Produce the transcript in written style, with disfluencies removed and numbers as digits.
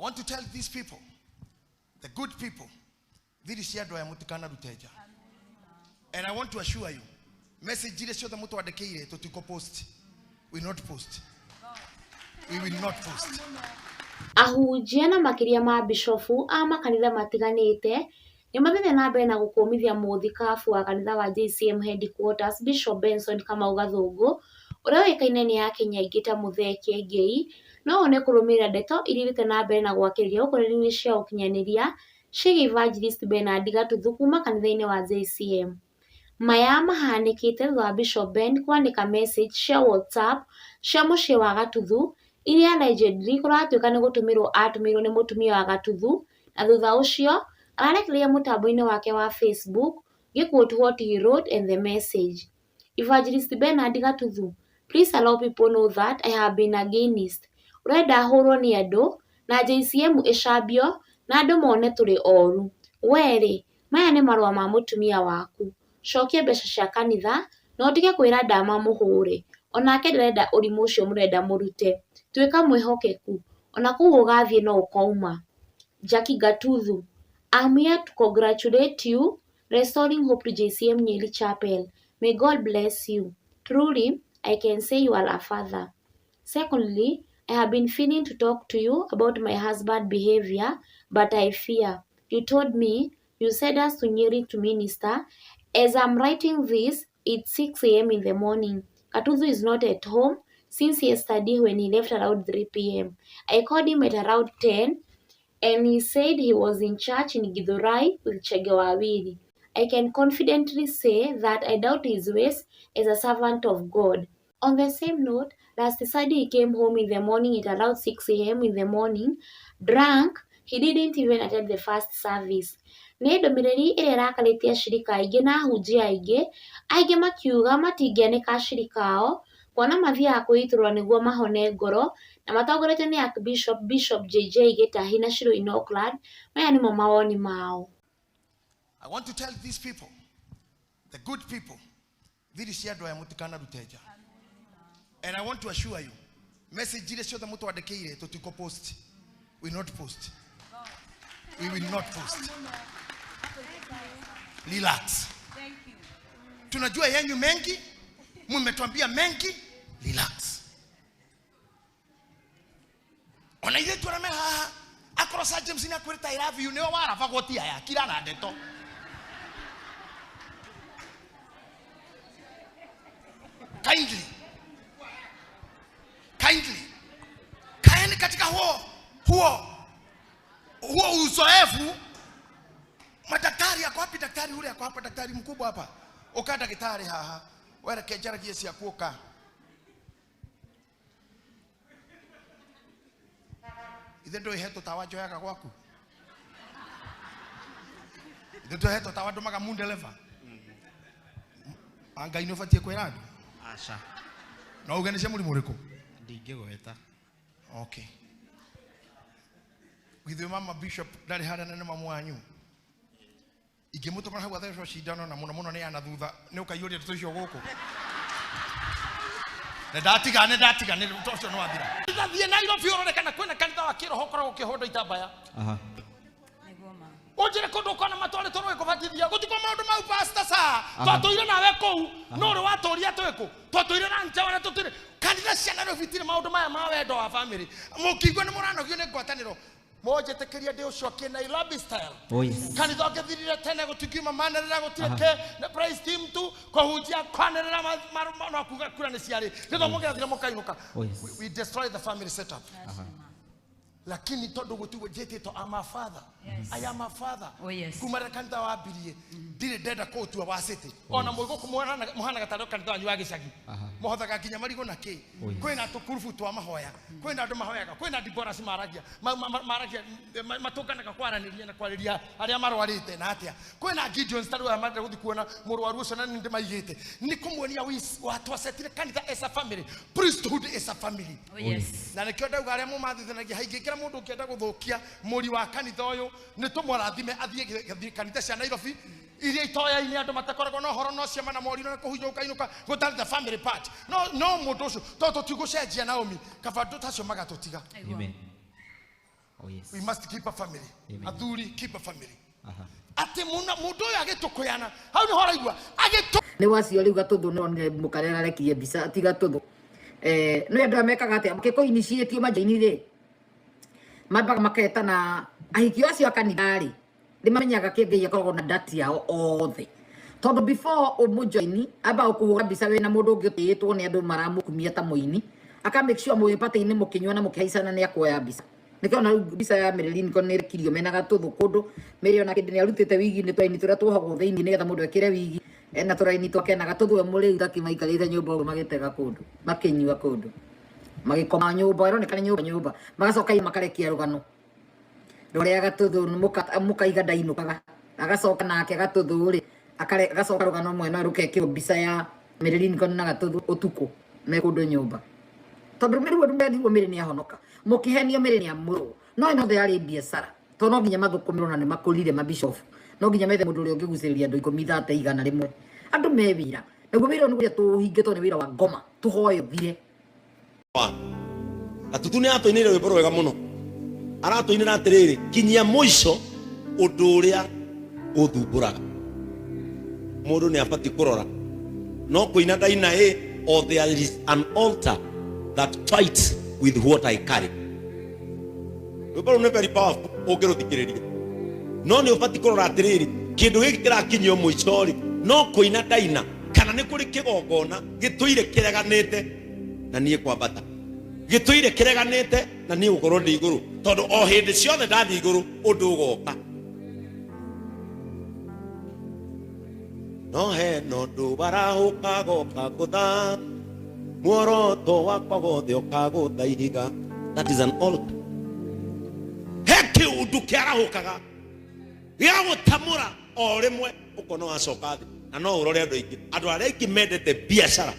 Want to tell these people, the good people, thiri cia andũ aya mũtikana nja. And I want to assure you, message iria ciothe mũtwandĩkĩire tũtikũ post. We will not post. We will not post. Ahunjia na makĩria ma bishofu a makanitha matiganĩte nĩ mathiĩte na mbere na gũkũmithia mũthikabu wa kanitha wa JCM Headquarters Bishop Benson Kamau Gathũngũ ũrĩa ũĩkaine nĩ Akenya aingĩ ta Muthee Kiengei, no one kũrũmĩrĩra ndeto iria ithiĩte na mbere na gwakĩrĩria gũkũ nenda-inĩ cia ũkinyanĩria ciĩgiĩ Evangelist Bernard Gatuthu kuma kanitha-inĩ wa JCM. Maya mahanĩkĩte thutha wa Bishop Ben kwandĩka message cia WhatsApp cia mũciĩ wa Gatuthu iria allegedly kũratuĩka nĩ gũtũmĩrwo atũmĩirwo nĩ mũtumia wa Gatuthu, na thutha ũcio ararekereria mũtambo-inĩ wake wa Facebook gĩ-quote what he wrote and the message. "Evangelist Bernard Gatuthu, please allow people know that I have been against. Ũrenda hũrwo nĩ andũ na JCM ĩcambio na andũ mone tũrĩ oru. We-rĩ, maya nĩ marũa ma mũtumia waku. Cokia mbeca cia kanitha na ũtige kwĩra ndamamũhũre. Onake ndarenda ũrimũ ũcio mũrenda mũrute. Tuĩka mwĩhokeku, ona kũu ũgathiĩ no ũkauma. Jackie Gatuthu, I'm here to congratulate you restoring hope to JCM Nyeri Chapel. May God bless you. Truly, I can say you are a father. Secondly, I have been feeling to talk to you about my husband behavior, but I fear. You told me you sent us to Nyeri to minister. As I'm writing this, it's 6 a.m. in the morning. Gatuthu is not at home since yesterday when he left around 3 p.m. I called him at around 10 and he said he was in church in Githurai with Chege Wawili. I can confidently say that I doubt his ways as a servant of God. On the same note, last Sunday he came home in the morning at around 6 a.m. in the morning, drunk. He didn't even attend the first service." Nĩ ndũmĩrĩri ĩrĩa ĩrakarĩtie ashirika aingĩ na ahunjia aingĩ, aingĩ makiuga matingĩanĩka ashirika ao kuona mathiaga kwĩitũrũra nĩguo mahone ngoro, na matongoretio nĩ Archbishop Bishop JJ Gĩtahi na Shiro Oakland. Maya nĩmo mawoni mao. I want to tell these people, the good people, thiri cia andũ aya mũtikana nja. And I want to assure you, message iria ciothe mũtwandĩkĩire tũtikũ post. We will not post. We will not post. Relax. Tunajua yenyu mengi, mmetuambia mengi, relax. Ona ithuĩ tũrame haha, akorwo Sir James nĩ akwĩrĩte "I love you", nĩwe warabagwo ti aya, kira na ndeto. Kindly. Kindly. Kaeni katika huo uzoefu. Madaktari ako wapi? Daktari ule ako hapa, daktari mkubwa hapa. Uka daktari haha. Wereke njaragie ciaku uka. Ithe ndũĩ tawa njoyaga gwaku. Ithe ndũĩ tawa ndũmaga mundeleva. Ngai nĩ ũbatiĩ kwĩra andũ. Aca. No uge nĩ cia mũrimũ ũrĩkũ? Ndingĩgweta. Okay. Githĩ mama bishop ndarĩ harĩa na nĩ mamu wanyu? Ingĩmũtũmana hau athecwo cindano na mũno mũno nĩ ana thutha nĩ ũkaiyũria ndeto icio gũkũ. Nĩ ndatiga, nĩ ndatiga, nĩ ũcio nĩ wathira. Thiĩ Nairobi ũrore kana kwĩna kanitha wa kĩroho ũkoragwo ũkĩhũndwo itambaya. Ũnjĩre kũndũ ũkona matwarĩtwo rũĩ kũbatithia gũtikwo maũndũ mau, pastor sa twatũire nawe kũu no ũrĩ watũria twĩkũ twatũire na nja na tũtũire kanitha cia Nairobi itirĩ maũndũ maya ma wendo wa family. Mũkĩigua nĩ mũranogio nĩ ngwatanĩro, mũnjĩtĩkĩrie ndĩ ũcokie Nairobi style. Oh yes. Kanitha ũngĩthirire tene gũtingiuma manĩrĩra, gũtirĩ kĩ na praise team tu kũhunjia kwanĩrĩra no kuga kura nĩ ciarĩ gĩthomo gĩathira mũkainũka. Oh yes. We destroy the family setup, lakini tondu gũtigwo njĩtĩtwo I'm a father. I am a father. Oh, yes. Kuma rĩrĩa kanitha wambirie ndirĩ ndenda kũũtua wa city, ona mwĩ gũkũ mũhanaga tarĩ kanitha wanyu wa gĩcagi, mũhothaga nginya marigũ na kĩ. Oh, yes. Kwĩna tũkurubu twa mahoya, kwĩna andũ mahoyaga, kwĩna diboras maragia maragia matũnganaga kwaranĩria na kwarĩria arĩa marwarĩte na atĩa, kwĩna Gideons tarĩ aya marenda gũthiĩ kuona mũrwaru ũcio na nĩ ndĩmaigĩte nĩ kũmuonia twacetire kanitha as a family. Priesthood is a family. Oh yes. Na nĩkĩo ndauga arĩa mũmathithanagia haingĩkĩra mũndũ ũngĩenda gũthũkia mũri wa kanitha ũyũ nĩ tũmũrathime athiĩ kanitha cia Nairobi iria itoya-inĩ andũ matakoragwo na ũhoro no ciama na morino na kũhunjia ũkainũka gũtarĩ the family part, no mũndũ ũcio tondũ tũtigũcenjia Naomi kaba andũ tacio magatũtiga. Amen. Oh, yes. We must keep a family. Amen. Athuri, keep a family. Aha. Atä må ndå å yå agä tå kå yana hau nä ho raigua agä Nĩ wacio rĩu gatũthũ nĩonire mũkarĩa ararekirie mbica ti gatũthũ. Nĩ andũ aya mekaga atĩa makĩkũ initiate manjaini rĩ, mambaga maketana ahiki acio a kanitha rĩ, nĩ mamenyaga kĩ Ngai akoragwo na dati yao othe, tondũ before ũmũjoini ambaga gũkũhũra mbica wĩna mũndũ ũngĩ ũtĩĩtwo nĩ andũ maramũkumia ta mũini, aka make sure mwĩ party-inĩ mũkĩnyua na mũkĩhaicana nĩ akuoya mbica. Nĩkĩo ona rĩu mbica ya Mary Lincoln nĩ ĩrekirio mena gatũthũ kũndũ. Mary ona kĩndĩ nĩ arutĩte wigi nĩ tũraini tũrĩa tuohagwo thĩinĩ nĩgetha mũndũ ekĩre wigi ena tũraini twake na gatũthũ we mũrĩu takĩmaikarĩte nyũmba ũguo magĩtega kũndũ makĩnyua kũndũ magĩkoma nyũmba ĩroneka nĩ nyũmba nyũmba magacoka makarekia rũgano rũrĩa gatũthũ mũkaiga ndainũkaga agacoka nake gatũthũ rĩ agacoka rũgano mwena rũkekĩrwo mbica ya Mary Lincoln na gatũthũ ũtukũ me kũndũ nyũmba, tondũ mĩrĩ andũ merirwo mĩrĩ nĩ ahonoka mũkĩhenio mĩrĩ nĩ amũrwo no ĩno othe yarĩ biacara, tondũ no nginya mathũkũmĩrwo na nĩ makũrire mabishofu, no nginya methe mũndũ ũrĩa ũngĩgucĩrĩria andũ 10 30 100 andũ me wĩra, naguo wĩra ũyũ nĩguo tũũhinge tondũ nĩ wĩra wa ngoma tũhoe ũthire. Gatutu nä atå inä re rwä mbo rwega må no aratå inä ra atä rä rä kinyia må ico å ndå å rä a å thumbå raga må ndå nä abatiä kå rora no kå ina ndaina ä or there is an altar that fights with what I carry. Rwĩmbo rũu nĩ very powerful ũngĩrũthikĩrĩria, no nĩ ũbatiĩ kũrora atĩrĩrĩ, kĩndũ gĩkĩ kĩrakinyio mũico rĩ, no kũina ndaina kana nĩ kũrĩ kĩgongona gĩtũire kĩreganĩte na niĩ kwambata, gĩtũire kĩreganĩte na niĩ gũkorwo ndĩ igũrũ, tondũ o hĩndĩ ciothe ndathiĩ igũrũ ũndũ ũgoka. No hena ũndũ warahũka goka ngũtha muoroto wakwa wothe ũkagũtha ihiga. That is an altar. He kĩũndũ kĩarahũkaga gĩa gũtamũra o rĩmwe ũkona wacoka thĩ, na no ũrore andũ aingĩ, andũ arĩa aingĩ mendete biacara